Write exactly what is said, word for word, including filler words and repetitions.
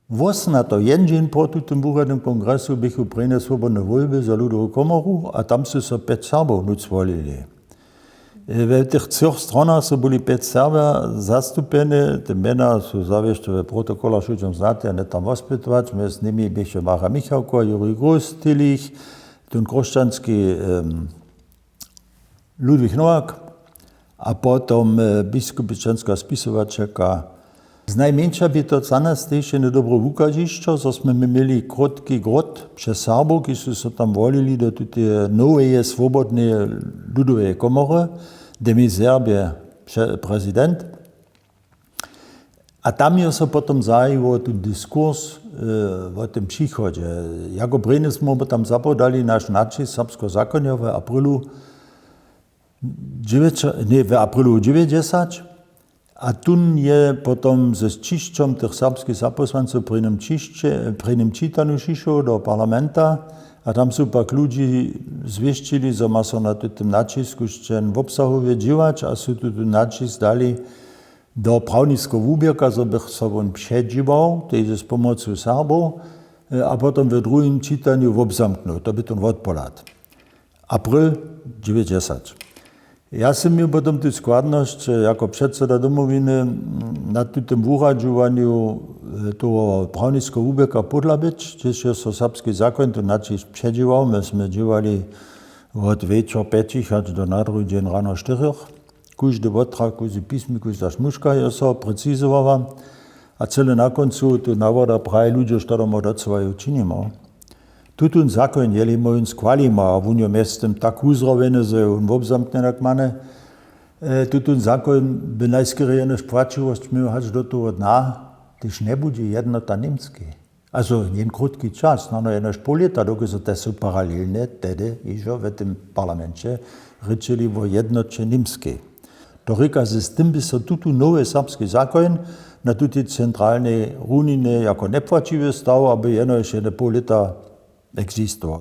Wosnato jen dźeń po tutym wuradnym kongresu běchu prěnje swobodne wólby za ludowu komoru a tam su so pjeć Serbow nutř wolili. We tych třoch stronach su byli pjeć Serbja zastupjeni. Te mjena su zawěsće w protokolach wšudźom znate a njetam wospytować. Mjez nimi běchu Macha Michałkowa, Juri Grus, Tillich, tón chróšćanski Ludwik Nowak a potom biskupyčanska spisowaćelka. Znajmjeńša bě to za nas tež jene dobre wukaźišćo, zo smy my měli krótki gród přez Serbow, kiž su so tam wolili do tuteje noweje swobodneje ludoweje komory, de mi Serbje prezident. A tam je so potom zajiwał ten diskurs wo tym přichodźe. Jako prěnje smy tam zapodali naš naćisk serbskeho zakonja w aprilu, dźewjećdźesat, a tón je potom ze sćišćom tych serbskich zapósłańcow w prěnim čitanju přišoł do parlamenta. A tam su pak ludźi zwěsćili, zo ma so na tutym naćisku sćen wobsahowje dźěłać a su tutón naćisk dali do prawniskeho wuběrka, zo bych so wón předźěłał tež z pomocu Serbow a potom w druhim čitanju wobzamknył, to bě tón wotpohlad. April dźewjećdźesat. Ja sym měł potom tu składnosć jako předseda Domowiny na tutym wuradźowanju toho prawniskeho wuběrka pódla być, hdźež je so serbski zakoń tu naćisk předźěłał. My smy dźěłali wot wječor pjećich hač do nadruhi dźeń rano štyrych. Kóždy wotrak, kóždy pismik, kóžda šmužka je so precizowała. A cyle na kóncu tu nawoda praji ludźo, što domo docyła jo činimo. Tutón zakoń jeli mój schwalimo a wón jo mjeztym tak wuzrowjeny zo jo wón wobzamknjeny jak mane. Tutón zakoń by najskerje jenož płaćiwosć měł hač do toho dna, hdyž njebudźe jednota němskej. Azo jen krótki čas, no no jenož poł lěta dokelž so te su paralelnje tehdy hižo w tym parlamenće rěčeli wo jednoće němskej. To rěka, z tym by so tutu nowy serbski zakoń na tutej centralnej runinje jako njepłaćiwy stał a by jenož jene poł lěta eksistował.